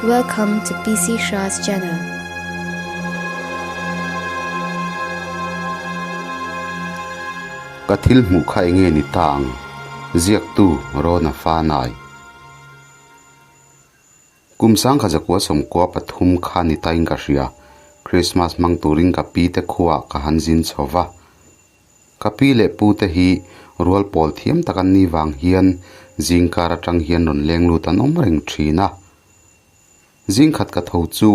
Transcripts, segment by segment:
Welcome to PC Shah's channel. Ka thil hmuh kha enge ni ta ang? Ziaktu Rona Fanai. Kum sangkha zakua sawmkua pathum kha ni tain ka hria. Krismas hmang turin ka pi te khuaah ka han zin chho va. Ka pi leh pu te hi rual pawl thiam tak an nih vang hian zing kar atang hian rawn leng lut an awm reng thin a. Zing khat ka tho chu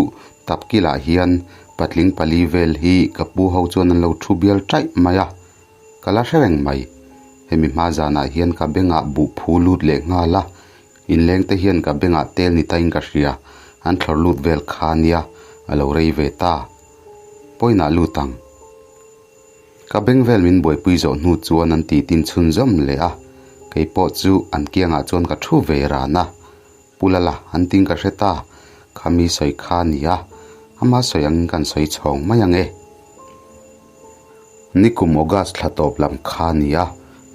tap kilah hian patling pali vel hi ka pu ho chuan an lo thu bial taih mai a, ka la hre reng mai. Hemi hma zanah hian ka bengah buh phu lut leh nghal a, inleng te hian ka bengah tel ni tain ka hria, an thlawr lut vel kha nia a lo rei ve ta. Pawinah lut ang. Ka beng vel min buaipui zawh hnu chuan an ti tin chhunzawm leh a, kei pawh chu an kiangah chuan ka thu ve ran a. Pu Lala, an tin ka hre ta, kha mi sawi kha a ni a, ama sawi angin kan sawi chhawng mai ang e. Nikum August thla tawp lam kha a ni a,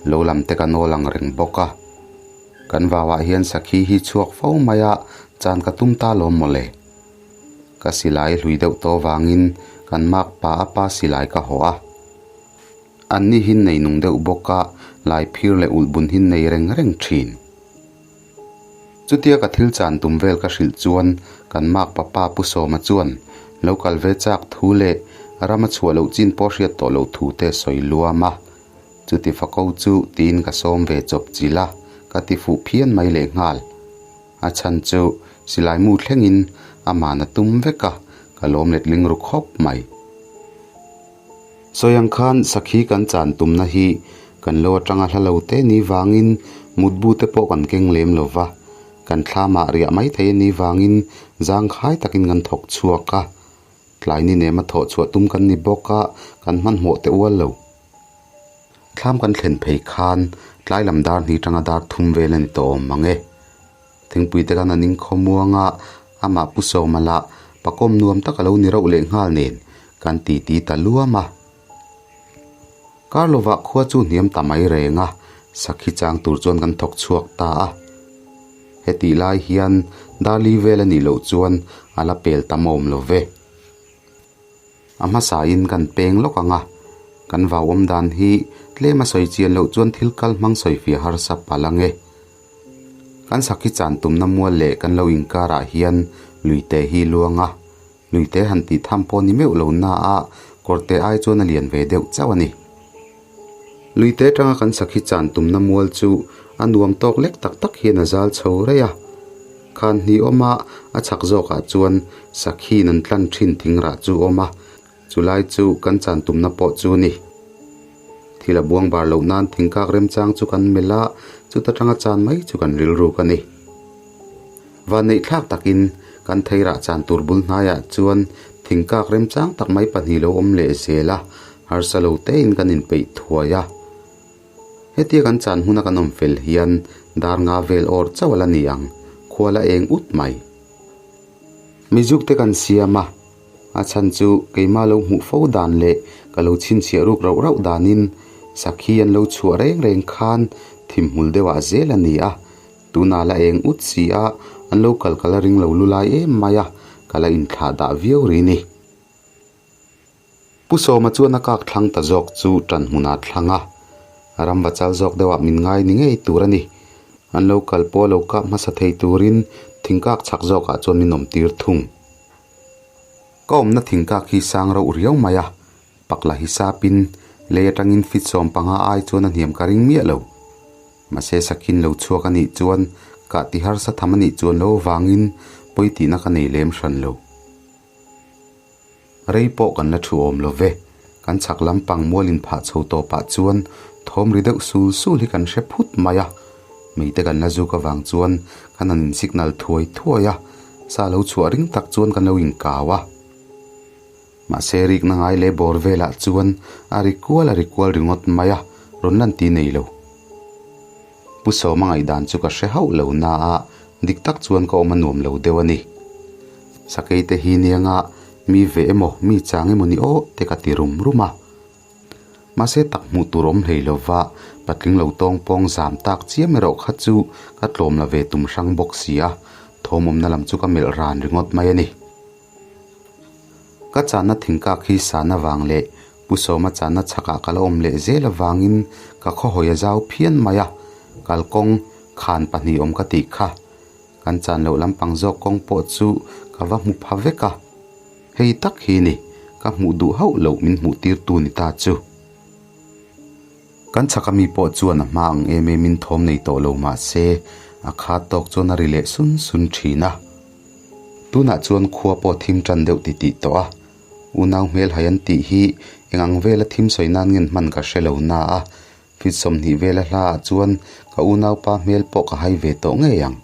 lo lam te ka nawl ang reng bawk a. Kan vauah hian sakhi hi chhuak fo mai a, chan ka tum ta lawm mawle. Ka silai hlui deuh tawh vangin kan mak pa a pa silai ka haw a. An ni hi nei nung deuh bawk a, lai phir leh ulh bun hi nei reng reng thin. Chutia ka thil chan tum vel ka hrilh chuan kan mak pa pa Pu Sawma chuan lo kal ve chak thu leh rama chhuah loh chin pawh hriat tawh loh thu te sawi luam a. Chuti fako chu tiin ka sawm ve chawp chilh a, ka ti fuh phian mai lehnghal. A chhan chu silai mu thlengin a man a tum vek a, ka lawm let ling ru khawp mai. Sawi ang khan sakhi kan chan tumna hi kan lo atanga hla lo te ni vangin mutbu te pawh kan keng lem lo va, kan thlamah riah mai thei a nih vangin zangkhai takin kan thawk chhuak a, tlai ni nema thawh chhuah tum kan ni bawk a, kan hmanhmawh teh ual lo. Thlam kan thlen phei khan tlai lam dar hnih tanga dar thum vel a ni tawh awm mang e. Thingpui te khan an inkhawmuang a, amah Pu Sawma lah pakawm nuam tak a lo ni rauh leh nghal nen kan titi ta luam a. Kar lovah khua chu hniam ta mai reng a, sakhi chang tur chuan kan thawk chhuak ta a. Hetih lai hian dar li vel a nih loh chuan a la pel tam awm lo ve. A hmasain kan peng lawk ang a, kan vau awm dan hi tlem a sawi chian loh chuan thil kal hmang sawi fiah harsa palh ang e. Kan sakhi chan tumna mual leh kan lo inkarah hian luite hi luang a, luite han tih tham pawh ni meuh lo na a kawrte ai chuan a lian ve deuh chauh a ni. Luite atanga kan sakhi chan tumna mual chu a nuam tawk lek tak tak hian a zal chho rei a. Khan hnih awm a, a chhak zawkah chuan sakhiin an tlan thin thingrah chu awm a, chulai chu kan chan tumna pawh chu a ni. Thil a buang bar loh nan thingkak remchang chu kan melh a, chuta tanga chan mai chu kan rilruk a ni. Vanneih thlak takin kan theirah chan tur bul hnaiah chuan thingkak remchang tak mai pahnih lo awm leh zel a, harsa lo tein kan inpeih thuai a. Hetia kan chan hmuna kan awm fel hian dar nga vel awr chauh a la ni ang, khua la eng ut mai. Mizuk te kan siam a, a chhan chu keimah lo hmuh fo dan leh ka lo chhinchhiah ruk rauh rauh danin sakhi an lo chhuah reng reng khan thim hmul deuhah zel a ni a, tunah la eng ut si a, an lo kal ka la ring lo lu lai em mai a, ka la inthlah dah viau ri ni. Pu Sawma chuan a kak thlang ta zawk chu ṭan hmunah thlang a, ram va chal zawk deuhah min ngai ni ngei tur a ni. An lo kal pawh lo kap hmasa thei turin thingkak chhak zawkah chuan min awm tir thung. Ka awmna thingkak hi sang rauh riau mai a, pakla hi sapin lei atangin fit 15 ai chuan a hniam ka ring miah lo. Mahse sakhin lo chhuak a nih chuan kah ti harsa tham a nih chuan lo avangin pawi tihna ka nei lem hran lo. Rei pawh kan la thu awm lo ve. Kan chhak lampang mual inphah chho tawpah chuan thawm ri deuh sul sul hi kan hre phut mai a. Meite kan la zuk avang chuan kan han in signal thuai thuai a, sa lo chhuah ring tak chuan kan lo inkau a. Mahse rikna ngai leh bawr velah chuan a ri kual a ri kual ringawt mai a, rawn lan ti nei lo. Pu Sawma ngaihdan chu ka hre hauh lo na a, dik tak chuan ka awm a nuam lo deuh a ni. Sakei te hi nianga mi ve emaw mi chang emaw ni aw te ka ti rum rum a. Mahse tak hmuh tur awm hlei lova patling lo tawng pawng zam tak chiam erawh kha chu ka tlawm la ve tum hrang bawk si a. Thawm awmna lam chu ka melh ran ringawt mai a ni. Ka channa thingkak hi san avang leh Pu Sawma channa chhakah ka la awm leh zel avangin ka khawhawi a zau phian mai a, kalkawng khan pahnih awm ka tih kha. Kan chan loh lampang zawk kawng pawh chu ka va hmu pha vek a. Hei tak hi ni, ka hmuh duh hauh loh min hmuh tirtu ni ta chu. Kan chhaka mi pawh chuan a hma ang em emin thawm nei tawh lo mah se, a khat tawk chuan a ri leh sun sun thin a. Tunah chuan khua pawh thim tan deuh titih tawh a, unau hmel hai an tih hi eng ang vela thim sawi nan ngen hman ka hre lo na a, fit 20 vela hla ah chuan ka unaupa hmel pawh ka hai ve tawh ngei ang.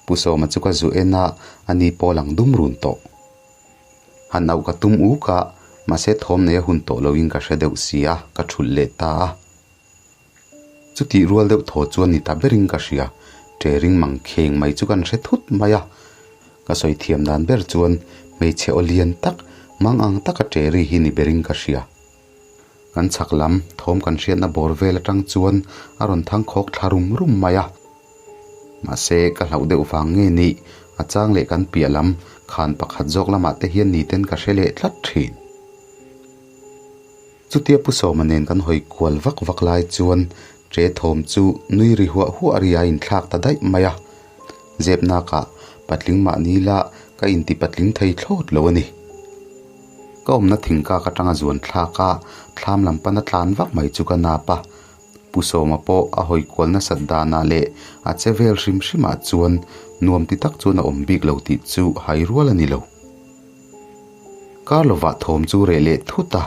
Pu Sawma chu ka zu en a, ani pawh lang dum run tawh. Han auh ka tum uk a, mahse thawm nei a hun tawh loin ka hre deuh si a, ka thulh leh ta a. Chutih rual deuh thaw chuan ni ta berin ka hria, ṭering mang kheng mai chu kan hre thut mai a. Ka sawi thiam dan ber chuan hmeichhe aw lian tak, mang ang taka ṭeri hi ni berin ka hria. Kan chhak lam thawm kan hriatna bawr vel aṭang chuan a rawn thang khawk thla rum rum mai a. Mahse, ka hlauh deuh vang nge nih, a chang leh kan piah lam khan pakhat zawk lamah te hian niten ka hre leh tlat thin. Chutia Pu Sawma nen kan hawi kual vak vak lai chuan ṭe thawm chu nui ri huah huah ri a inthlak ta daih mai a. Zep nakah patling mahni la ka inti patling thei thlawt lo a ni. Ka awmna thingkak atanga zuan thlak a, thlam lam pana tlan vak mai chu ka nap a. Pu Sawma pawh a hawi kual nasat danah leh a che vel hrim hrimah chuan nuam ti tak chuan a awm bik lo tih chu hai rual a ni lo. Kar lovah thawm chu reh leh thut a,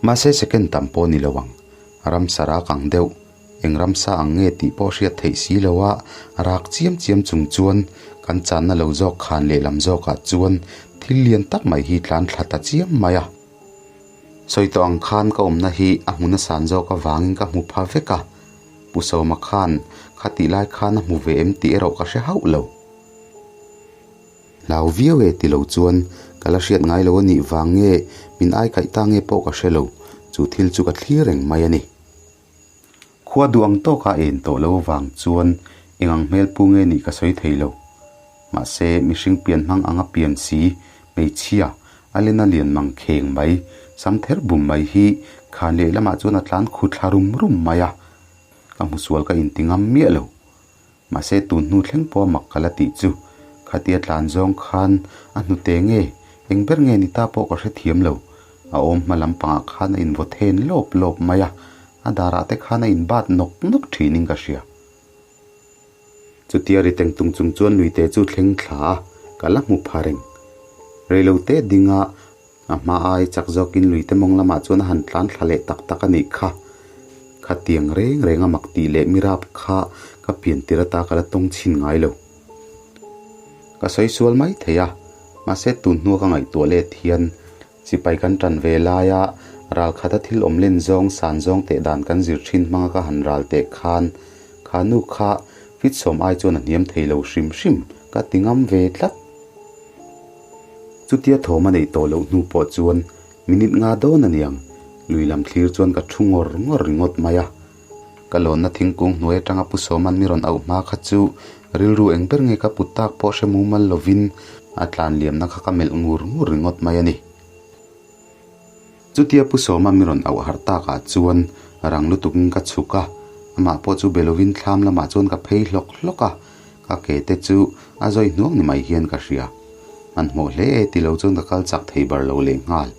mahse second tam pawh a ni lo ang. Ramsa rak ang deuh, eng ramsa ang nge tih pawh hriat theih si lo a, rak chiam chiam chung chuan kan channa lo zawk khan lehlam zawkah chuan thil lian tak mai hi tlan thla ta chiam mai a. Sawi tawh ang khan ka awmna hi a hmun a san zawk avangin ka hmu pha vek a, Pu Sawma khan khatih lai khan a hmu ve em tih erawh ka hre hauh lo. Hlau viau e ti lo chuan ka la hriat ngai lo a nih vang nge min ai kaih ta nge pawh ka hre lo, chu thil chu ka thlir reng mai a ni. Khua duh ang tawka en tawh lo avang chuan eng ang hmel pu nge nih ka sawi thei lo. Mahse, mihring pian hmang anga pian si, hmeichhia, a lena lian mang kheng mai, sam ther bum mai hi khan lehlamah chuan a tlan khu thla rum rum mai a. Ka hmusual ka inti ngam miah lo. Mahse, tun hnu thleng pawh a mak ka la tih chu khatia tlan zawng khan a hnute nge, eng ber nge ni ta pawh ka hrethiam lo. A awm hma lampangah khan a invaw then lawp lawp mai a, a darah te khan a inbat nawk nawk thinin ka hria. Chutia ri teng tung chung chuan luite chu thleng thla a, ka la hmu pha reng. Reilote dinga a hma ai chak zawkin luite mawng lamah chuan a han tlan thla leh tak tak a nih kha. Khatiang reng reng a mak tih leh mi rap kha ka pian tir ata ka la tawng chhin ngai lo. Ka sawi sual mai thei a, mahse tun hnua ka ngaihtuah let hian Sipai kan tan ve laia ral khata thil awm len zawng san zawng teh dan kan zir thin hmanga ka han ral teh khan kha nu kha fit sawm ai chuan a hniam thei lo hrim hrim ka ti ngam ve tlat. Chutia thawm a neih tawh loh hnu pawh chuan minute nga dawn a niang lui lam thlir chuan ka thu ngawr ngawr ringawt mai a. Ka lawnna thingkung hnuai atanga Pu Sawman mi rawn auh hma kha chu rilru eng ber nge ka put tak pawh hre mumal lovin a tlan liamna kha ka melh ngur ngur ringawt mai a ni. Chutia Pu Sawma mi rawn auh harh takah chuan rang lutukin ka chhuk a, amah pawh chu be lovin thlam lamah chuan ka phei hlawk hlawk a, ka ke te chu a zawi hnuang ni mai hian ka hria. Hmanhmawh hle e ti lo chuan ka kal chak thei bar lo lehnghal.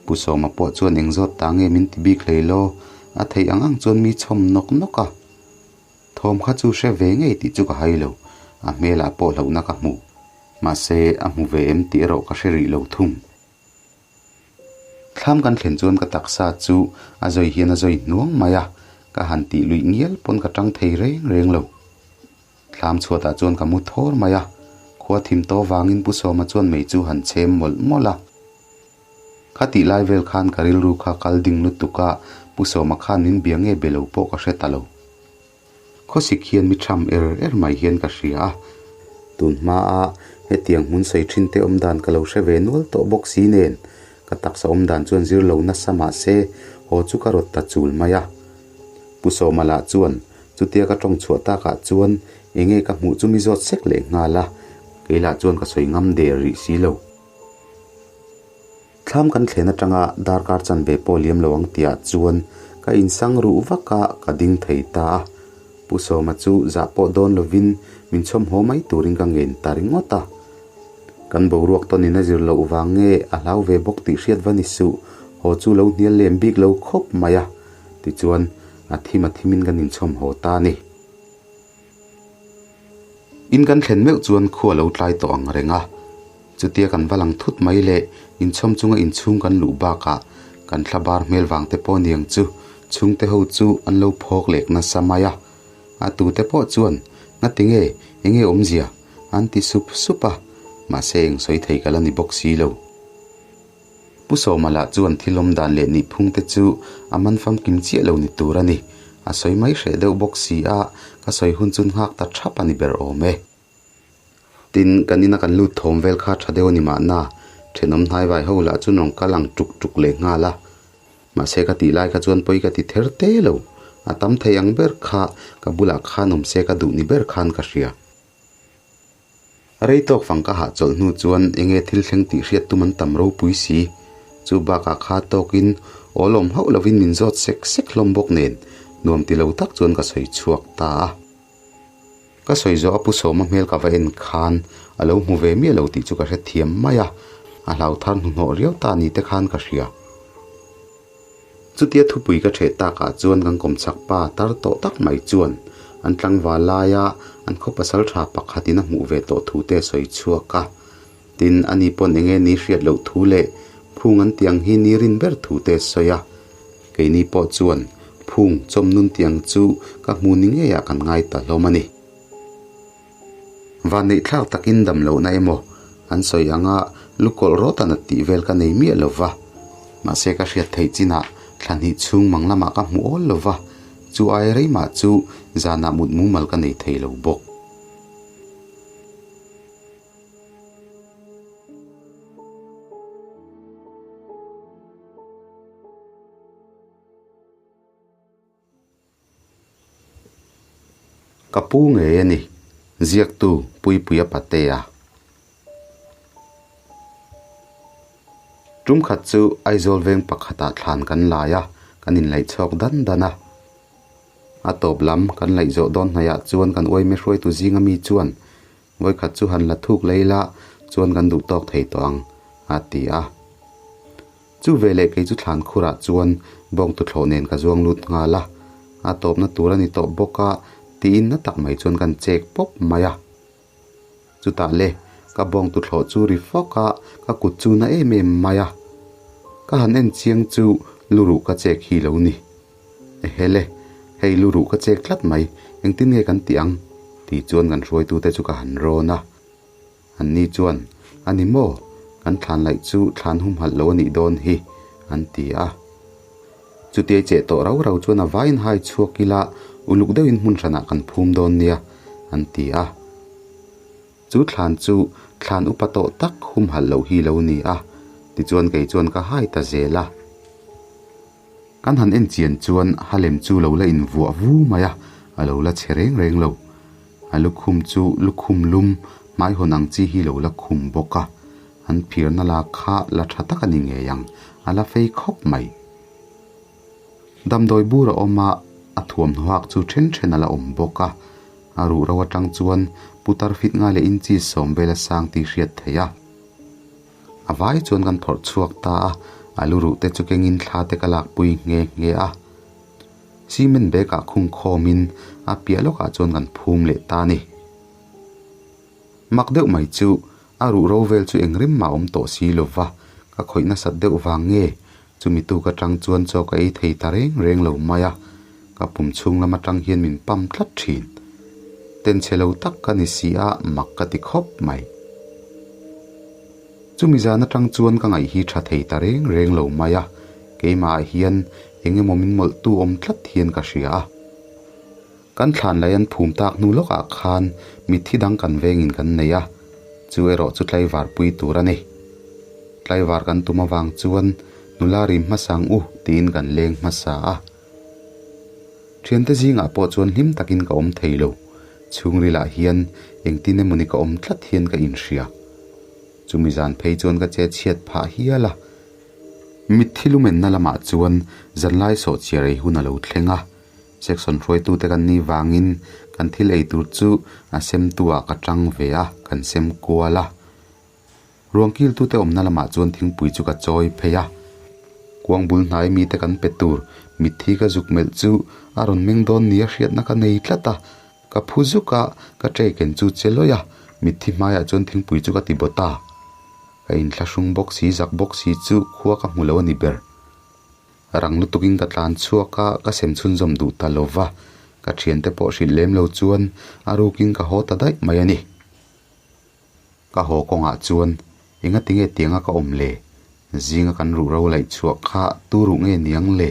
Pu Sawma pawh chuan eng zawt ta nge min ti bik hlei law, a theih ang ang chuan mi chhawm nawk nawk a. Thawm kha chu hre ve ngei tih chu ka hai lo, a hmelah pawh hlauhna ka hmu. Mahse, a hmu ve em tih erawh ka hre rih lo thung. Thlam kan thlen chuan ka taksa chu a zawi hian a zawi hnuang mai a, ka han tih luih ngial pawn ka tang thei reng reng lo. Thlam chhuatah chuan ka mu thawr mai a, khua thim tawh vangin Pu Sawma chuan mei chu han chhem mawlh mawlh a. Kha tih lai vel khan ka rilru kha kal ding lutuk a, Pu Sawma khan min bia nge be lo pawh ka hre ta lo. Khawsik hian mi tham er er mai hian ka hria a, tun hmaa hetiang hmun sawi thin te awm dan ka lo hre ve nual tawh bawk si nen, ka taksa awm dan chuan zir lo nasa mah se haw chu ka rawt ta chul mai a. Pu Sawma lah chuan chutia ka tawng chhuah takah chuan Enge ka hmuh chu mi zawt sek leh nghal a, kei lah chuan ka sawi ngam der rih si lo. Thlam kan thlen atanga darkar chanve pawh liam lo ang tihah chuan ka insang ruh vak a, ka ding thei ta a. Pu Sawma chu zah pawh dawn lovin min chhawm haw mai turin ka ngen ta ringawt a. Kan boruak tawnin a zir loh vang nge a hlau ve bawk tih hriat va ni suh, haw chu lo hnial lem bik lo khawp mai a, tichuan a thim a thimin kan inchhawm haw ta a ni. In kan thlen meuh chuan khua lo tlai tawh ang reng a, chutia kan va lang thut mai leh inchhawm chunga inchhung kan luh bakah kan thla bar hmel vang te pawh niang chu chhungte ho chu an lo phawk lek nasa mai a, a tute pawh chuan ngatinge enge awmzia an ti sup sup a, mahse eng sawi thei ka la ni bawk si lo. Pu Sawma lah chuan thil awm dan leh nihphung te chu a man famkim chiah lo ni tur a ni. A sawi mai hreh deuh bawk si a, ka sawi hun chu nghak ta thap a ni ber awm e. Tin, kan ina kan lut thawm vel kha tha deuh a ni mahna, thenawm hnaivai ho lah chu rawn kal ang tuk tuk leh nghal a. Mahse ka tih lai kha chuan pawi ka ti ther te lo, a tam thei ang ber kha ka bulah khan awm se ka duh ni ber khan ka hria. Rei tawk fang ka hahchawlh hnu chuan enge thil thleng tih hriat tum an tam ropui si. Chu bakah kha tawkin awlawm hauh lovin min zawt sek sek hlawm bawk nen nuam ti lo tak chuan ka sawi chhuak ta a. Ka sawi zawh a Pu Sawma hmel ka va en khan a lo hmu ve miah lo tih chu ka hrethiam mai a, a hlau thar hnuhnawh riau ta ni te khan ka hria. Chutia thupui ka ṭheh takah chuan kan kawmchhak pa tar tawh tak mai chuan an tlangval laia an khaw pasal ṭha pakhatin a hmuh ve tawh thu te a sawi chhuak a. Tin, ani pawn enge ni hriat loh thu leh phung an tih ang hi ni rin ber thu te a sawi a. Keini pawh chuan phung chawm nun tih ang chu ka hmu ni ngeiah kan ngai ta hlawm a ni. Vanneih thlak takin dam lohna emaw an sawi anga lukawlh rawt a nat tih vel ka nei miah lo va. Mahse ka hriat theih chinah thla hnih chhung mang lamah ka hmu awl lo va, chu ai rei mah chu zanah mut mumal ka nei thei lo bawk. Ka pu ngei a ni, ziaktu Puipuia Patea. Tum khat chu Aizawl veng pakhatah thlan kan lai a, kan inlaih chhawk dan dan a. A tawp lam kan laih zawh dawn hnaihah chuan kan uaime hruaitu zinga mi chuan Vawikhat chu han la thuk lei la chuan kan duh tawk thei tawh ang, a ti a. Chu veleh kei chu thlan khurah chuan bawng tuthlawh nen ka zuang lut nghal a, a tawpna tur a ni tawh bawk a tiin na tak mai chuan kan chek pawp mai a. Chutah le, ka bawng tuthlawh chu ri fawk a, ka kut chu na em em mai a. Ka han en chiang chu luruh ka chek hi lo ni. Ehe le, hei luruh ka chek tlat mai, engtin nge kan tih ang? tih chuan kan hruaitute chu ka han rawn a. Anni chuan, A ni maw? Kan thlan laih chu thlan humhalh lo a nih dawn hi, an ti a. Chutiai cheh tawh rau rau chuan a vaiin hai chhuak ila uluk deuhin hmun hranah kan phum dawn nia, an ti a. Chu thlan chu thlan upa tawh tak humhalh loh hi lo ni a, tichuan kei chuan ka hai ta zel a. Kan han en chian chuan Halem chu lo la invuah vu mai a, a lo la che reng reng lo. A lukhum chu lukhum lum hmaihawn ang chi hi lo la khum bawk a, an phirna la kha la tha tak a ni ngei ang, a la fei khawp mai. Damdawi bur a awm a, a thuamhnaw hak chu then then a la awm bawk a, a ruhro atang chuan putar fit ngai leh inchi sawm vel a sang tih hriat theih a. A vai chuan kan phawrh chhuak ta a, a lu ruh te chu kengin thla te ka lak pui nghe nghe a. Cement bag ah khung khawmin a piah lawkah chuan kan phum leh ta a ni. Mak deuh mai chu a ruh ro vel chu eng rim mah a awm tawh si lo va, ka khawih nasat deuh vang nge chumi tuk atang chuan chaw ka ei thei ta reng reng lo mai a, ka pum chhung lam atang hian min pam tlat thin. Tenchhe lo tak ka ni si a, mak ka ti khawp mai. Chumi zan atang chuan ka ngaih hi tha thei ta reng reng lo mai a, keimahah hian eng emaw min mawlhtu awm tlat hian ka hria a. Kan thlan lei an phum tak hnu lawkah khan mitthi dang kan vengin kan nei a, chu erawh chu tlaivar pui tur a ni. Tlaivar kan tum avang chuan nula rim hmasa ang u tiin kan leng hmasa a. Thiante zingah pawh chuan hlim takin ka awm thei lo. Chhungrilah hian engtin emawni ka awm tlat hian ka inhria. Chumi zan phei chuan ka che chhiat phah hial a. Mitthi lumenna lamah chuan zanlai sawhchiar ei hun a lo thleng a. Section hruaitute kan nih vangin kan thil ei tur chu a semtu ah ka tang ve a, kan sem kual a. Ruang kiltute awmna lamah chuan thingpui chu ka chawi phei a. Kuang bul hnai mite kan pe tur mitthi ka zuk melh chu a rawn meng dawn nia hriatna ka nei tlat a. Ka phu zuk a, ka tray ken chu che lawih a, mitthi hmaiah chuan thingpui chu ka ti bawt a. Ka inthlahrung bawk si, zak bawk si chu khua ka hmu lo a ni ber. Rang lutukin ka tlan chhuak a, ka sem chhunzawm duh ta lo va, ka thiante pawh hrilh lem lo chuan a rukin ka haw ta daih mai a ni. Ka haw kawngah chuan enga tinge tianga ka awm le? Zinga kan ruh ro laih chhuah kha tu ruh nge niang le?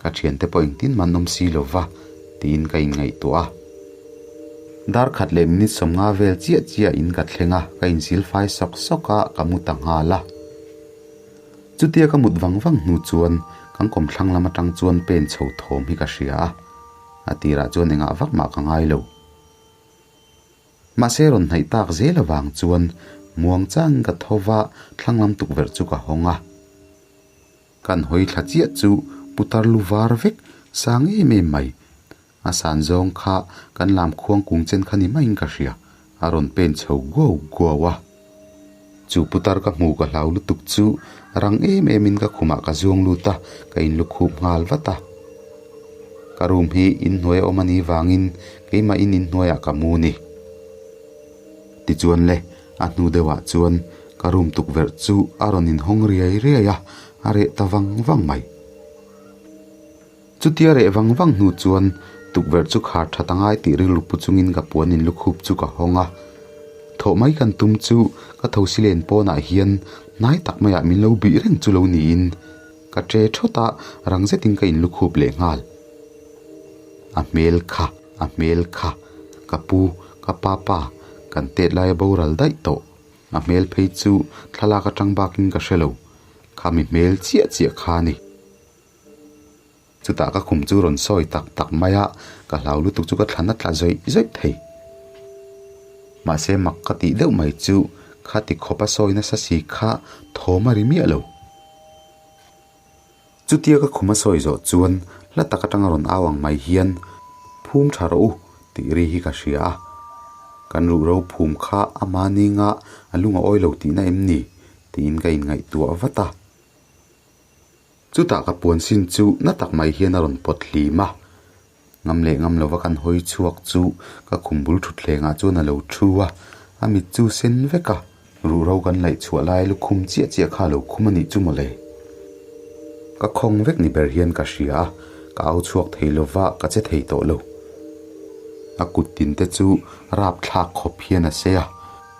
Ka thiante pawh engtin mah an awm si lo va, tiin ka inngaihtuah a. Dar khat leh minute 50 vel chiah chiah in ka thleng a, ka insil fai sawk sawk a, ka mu ta nghal a. Chutia ka mut vang vang hnu chuan kan kawmthlang lam atang chuan pen chho thawm hi ka hria a, a tirah chuan engah vak mah ka ngai lo. Mahse rawn hnaih tak zel avang chuan muang changin ka tho va, thlang lam tukverh chu ka hawng a. Kan hawi thla chiah chu putar lu var vek sang em em mai. A san zawng kha kan lam khuang kung chen kha ni maiin ka hria, a rawn pen chho guau guau a. Chu putar ka hmu ka hlau lutuk chu rang em emin ka khumah ka zuang lut a, ka inlukhup nghal vat a. Ka room hi inhnuai a awm a nih vangin keimahin inhnuaiah ka mu ni. Tichuan le, a hnu deuhah chuan ka room tukverh chu a rawn inhawng riai riai a, a reh ta vang vang mai. Chutia reh vang vang hnu chuan tukverh chu khar that a ngai tih rilru pu chungin ka puan in lukhup chu ka hawng a. Thawh mai kan tum chu ka thosi len pawnah hian hnai tak maiah min lo bih reng chu lo niin ka che thawt a, rang zetin ka in lukhup leh nghal. A hmel kha, a hmel kha, ka pu, ka pa pa, kan tet laia boral daih tawh. A hmel phei chu thlalak atang bakin ka hre lo, khami hmel chiah chiah kha a ni. Chutah ka khum chu rawn sawi tak tak mai a, ka hlau lutuk chu ka thlan a tla zawih zawih thei. Mahse mak ka tih deuh mai chu kha ti khawp a sawi nasa si kha thawm a ri miah lo. Chutia ka khum a sawi zawh chuan hla tak atanga rawn au ang mai hian phum tha rawh u tih ri hi ka hria a. Kan ruh ro phum kha a mahninga a lung a awi lo tihna em ni tiin ka inngaihtuah vat a. Chutah ka puan sin chu na tak mai hian a rawn pawt hlim a, ngam leh ngam lova kan hawi chhuak chu ka khum bul thutthlengah chuan a lo thu a, a mit chu sen vek a, ruhro kan laih chhuah lai lukhum chiah chiah kha a lo khum a nih chu mawle. Ka khawng vek ni ber hian ka hria a, ka au chhuak thei lova ka che thei tawh lo. A kut tin te chu rapthlak khawp hian a sei a,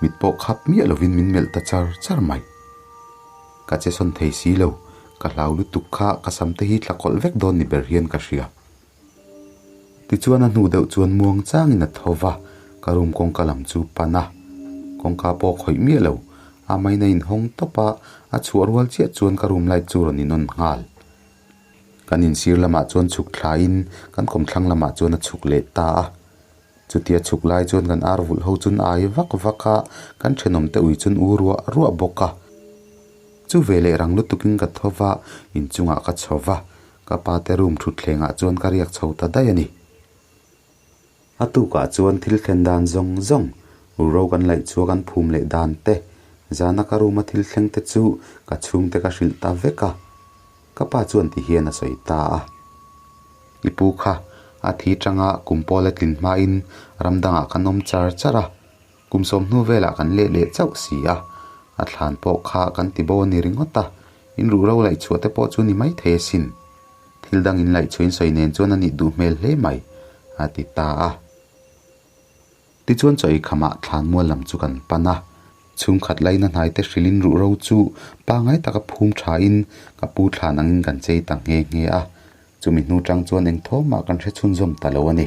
mit pawh khap miah lovin min melh ta char char mai. Ka che sawn thei si lo, ka hlau lutuk kha ka sam te hi tla kawlh vek dawn ni ber hian ka hria. Tichuan a hnu deuh chuan muang changin a tho va, ka room kawngka lam chu pan a. Kawngka pawh khawih miah lo, a main a inhawng tawp a, a chhuah rual chiah chuan ka room light chu rawn in on nghal. Kan insir lamah chuan chhuk thlain kan kawmthlang lamah chuan a chhuk leh ta a. Chutia chhuk lai chuan kan ar vulh ho chun ai vak vak a, kan thenawm te ui chun u ruah ruah bawk a. Chu ve leh rang lutukin ka tho va, inchungah ka chho va, ka pa te room thutthlengah chuan ka riak chho ta daih a ni. A tukah chuan thil thlen dan zawng zawng, ro kan laih chhuah kan phum leh dan te, zana ka room a thil thleng te chu ka chhungte ka hrilh ta vek a. Ka pa chuan ti hian a sawi ta a. I pu kha a thi tanga kum pawl a tlin hmain ram dangah kan awm char char a, kum sawmhnu velah kan leh leh chauh si a, a thlan pawh kha kan ti bo a ni ringawt a, in ruh ro laih chhuah te pawh chu ni mai thei asin. Thil dang in laih chhuah in sawi nen chuan a nih duh hmel hle mai, a ti ta a. Tichuan chaw ei khamah thlanmual lam chu kan pan a, chhungkhat laina hnaite hrilhin ruhro chu pangngai taka phum thain ka pu thlan angin kan chei ta nghe nghe a, chumi hnu tang chuan eng thawmah kan hre chhunzawm ta lo a ni.